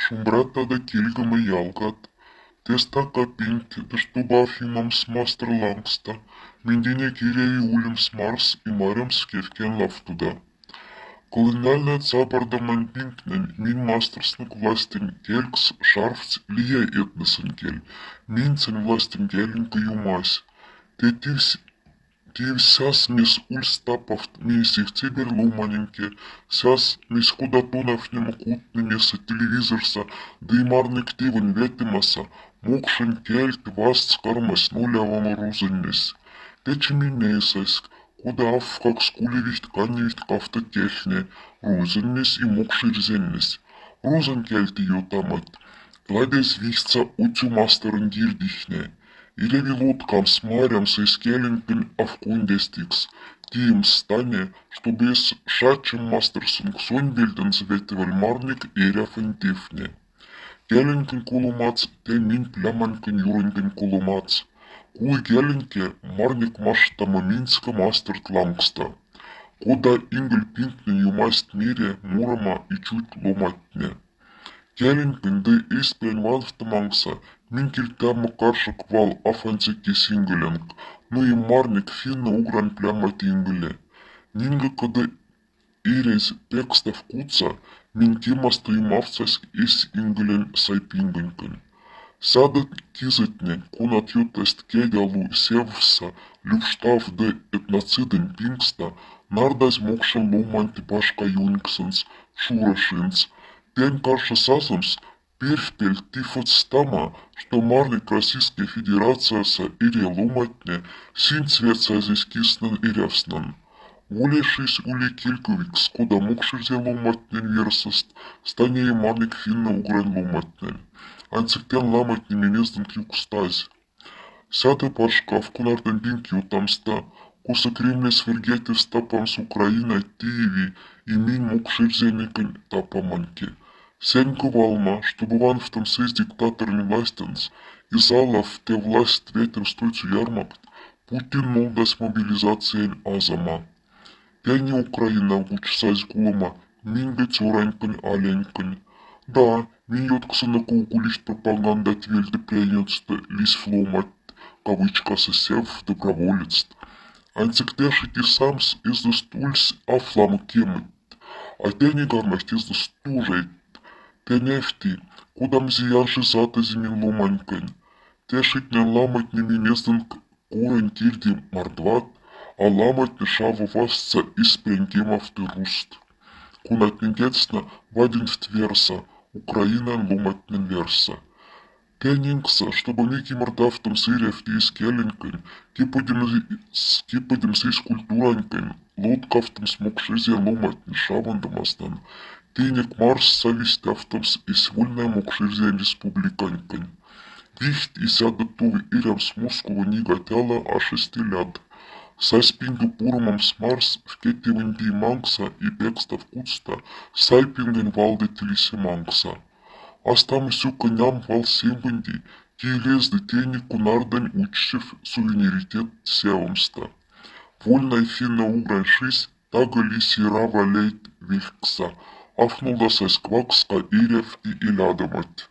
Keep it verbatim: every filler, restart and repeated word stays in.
Шумбрат да кельгома ялгат. Тэ стака пингт да штоба аф юмамс мастер лангста. Миндене киряви улемс марс и марямс кевкен лавтуда. Колониальная цапарда мань пингтнэнь минь мастерснук властень келькс шарфтсь лия этносын кель. Минь сэнь властень келенька юмась. Тэ тивсь Тивсяс мес ульс тапавт минь сехте берь ломаненьке, сяс мес кода тонафнема кутнемеса телевизорса ды марнек тевень ветемаса, мокшень кельт вастс кармась нолявома рузонь мес. Течи минь эйсаськ, кода афкакс кулевихть-каневихть кафта тефне, рузонь мес и мокшэрзянь мес. Рузонь кельте ютамать. Ладезь вихтьса уцю масторонь дирдихне. Иреви лоткамс, марямс эсь келеньконь афкунь дестикс. Тимс стане, штобу эсь шачем масторсонк сонь вельденза ветеваль марнек эряфонь тефне. Келеньконь куломац, тэ минь пляманьконь юроньконь куломац. Куй келеньке марнек маштама минська масторт лангста. Кода инголь пингтнэнь юмасть мире мурама и чуть ломаттне. Келеньконь ды эсь прянь ванфта мангса минь киртяма каршак вал афаньцекес инголенк, ну и марнек финно-угрань плямат инголе. Нинге кода эрязь пекстав кутса, минь кемаста юмавтсаськ эсь инголень сайпингоньконь. Сяда кизотне, конат ётасть кедялу севвса, люкштав ды этноцидонь пингста, нардазь мокшень ломанть башка юнксонц, шура шинц. Тень каршо сазомс перьфпель тифотстама, што марнек Российской Федерацияса эря ломатне синь цветсазь эсь киснон эряфснон. Волешись ули кильковикс, кода мокшэрзя ломатнень версост, стане и марнек финно-угрань ломатнень. Ансяк тень ломатне минь эздонк юкстазь. Сяда пачкав, кунартнэнь пинк ютамста, косо Кремлесь вырьгетевсь тапамс Украина тиеви и минь мокшэрзянеконь тапаманьке. Сянь кувалма, штобу ванфтомс эсь диктаторонь властенц, и залав тэ власть ветемс туйцу ярмакт, Путин нолдась мобилизациянь азама. Тяни Украина гучсазь кулома миньге цёраньконь аленьконь. Да, минь ётксонок кулисть пропагандать вельде прянётста лисьф ломать, кавычкаса сев доброволецт. Ансяк тяши кисамс эздост ульсь аф ламо кемыть. А тяни гармасть эздост тужеть. Тяни эфти, кодам зиян ши сатази минь ломаньконь. Тяшитнень ломатне минь эздонк курань кирди мордват, а ломатне шаво вастса эсь прянь кемавты руст. Кунатнень кецна вадинфт верса, Украинань ломатнень верса. Тянинкса, штобу ми кимордавтомс эряфтысь келеньконь, киподемс эсь культураньконь, лоткавтомс мокшэрзя ломатнень шавондомастон, тенек марсса висьтавтомс эсь вольнай мокшэрзянь республиканьконь. Вихть и сяда тов эрямс Москова нигатяла ашесть иляд. Сась пинге пурмамс марс вкетевонь пи мангса и пекстав кутста, сай пингень валдо тилисе мангса. Астамы сюконям вал симбонди, килезды тени кунардань учсев суверенитет сявомста. Вольнай финно-угрань шись таго лиси рава лейт вилькса, аф нолдасась квакска эряфти илядомать.